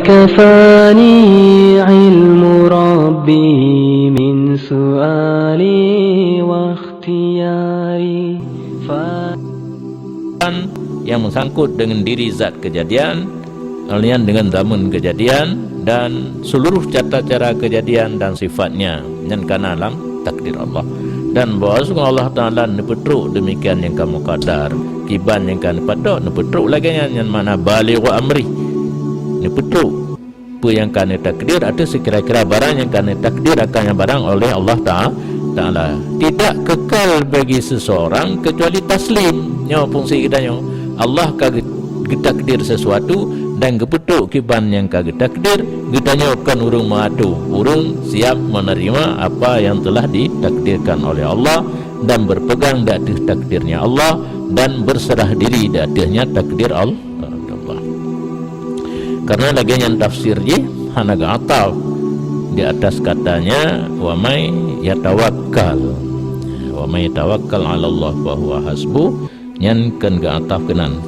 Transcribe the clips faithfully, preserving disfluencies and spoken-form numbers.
كفاني علم ربي من سؤالي واختياري. Fa- Yang meusangkot deungon diri zat keujadian, nyan dengan zaman keujadian dan seluruh tata cara keujadian dan sifatnya, nyan kana lam takdir Allah. Dan bahwa sungguh Allah Taala neupeutrok demikian nyang ka mukadar, kiban nyang ka neupatok neupeutrok lagée nyan, nyan makna balighu amri. Neupeutrok peue nyang ka neutakdir ateueh sikira-kira barang nyang ka neutakdir akan nyang barang oleh Allah Ta-, Taala. Tidak kekal bagi seseorang kecuali taslim. Nyoe fungsi geutanyoe. Allah ka ge-, geutakdir sesuatu dan geupeutrok kiban nyang ka geutakdir, geutanyoe kon ureuëng meuatur, ureuëng siap menerima apa yang telah ditakdirkan oleh Allah dan berpegang di ateueh takdirnya Allah dan berserah diri di ateuehnya takdir Allah. Karena lagée nyan tafsir jih hana geuataf di atas katanya, "Wa may yatawakkal." "Wa may yatawakkal 'ala Allah fa huwa hasbuh," nyan kon geuataf keunan.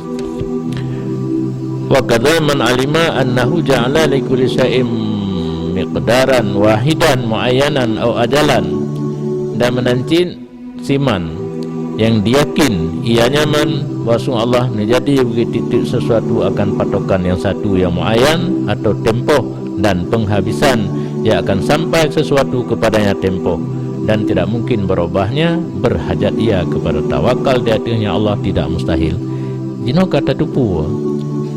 "Wa kadza man 'alima annahu ja'ala li kulli syai'in miqdaran wahidan muayyanan aw ajalan." Dan meunan cit siman nyang diyakin, ia nyaman, bahwa sungguh Allah neujadi bagi tieb-tieb sesuatu akan patokan yang satu yang muayyan atau tempoh dan penghabisan, ia akan sampai sesuatu kepadanya tempoh dan tidak mungkin berubahnya, berhajat ia kepada tawakal di ateuehnya Allah tidak mustahil. Jinoe ka tateupeue,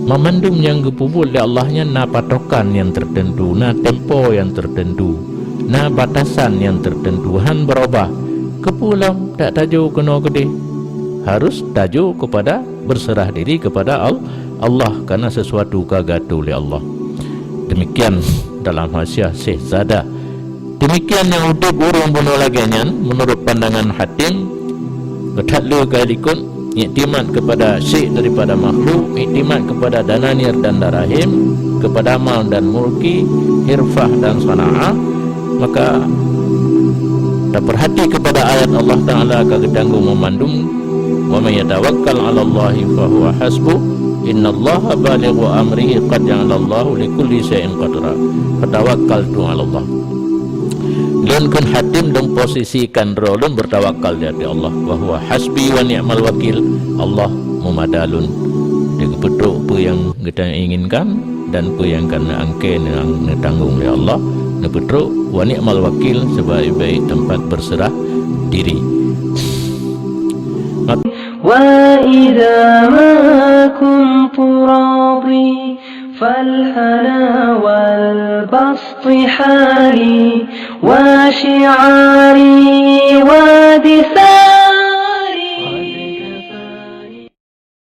mamandum nyang geupeubuet lé Allah nyan na patokan nyang teuteuntu, na tempo nyang teuteuntu, na batasan nyang teuteuntu, han beurubah. Keupeue lom dak tajo keunoe keudeh? Harus tajo keupada, berserah diri kepada Al-, Allah, karena sesuatu ka geuatô lé Allah. Demikian dalam hasiah Syekh Zada. Demikian nyang udeb ureuëng bunoe lagée nyan, menurut pandangan Hatim, geuthat le ka likot, iktimat kepada syekh daripada makhluk, iktimat kepada dananir dan darahim, kepada mal dan mulki, hirfah dan sana'ah, maka tapeurhati kepada ayat Allah Taala ka geutanggong meumandum, "Wa may yatawakkal 'ala Allahi fa huwa hasbuh, innallaha balighu amrihi, qad ja'alallahu likulli syai'in qadra." Fatawakkaltu 'ala Allah. Lôn kon Hatim, lôn posisikan droe lôn beutawakal di ateueh Allah. Wa huwa hasbi wa ni'mal wakil. Allah meumada lôn. Dia geupeutrok peue nyang geutanyoe inginkan dan peue nyang ka neuangkée, nyang neutanggong lé Allah, neupeutrok, wa ni'mal wakil, sebaik-baik tempat berserah diri. Mak- وإذا ما كنت راضي فالهنا والبسط حالي وشعاري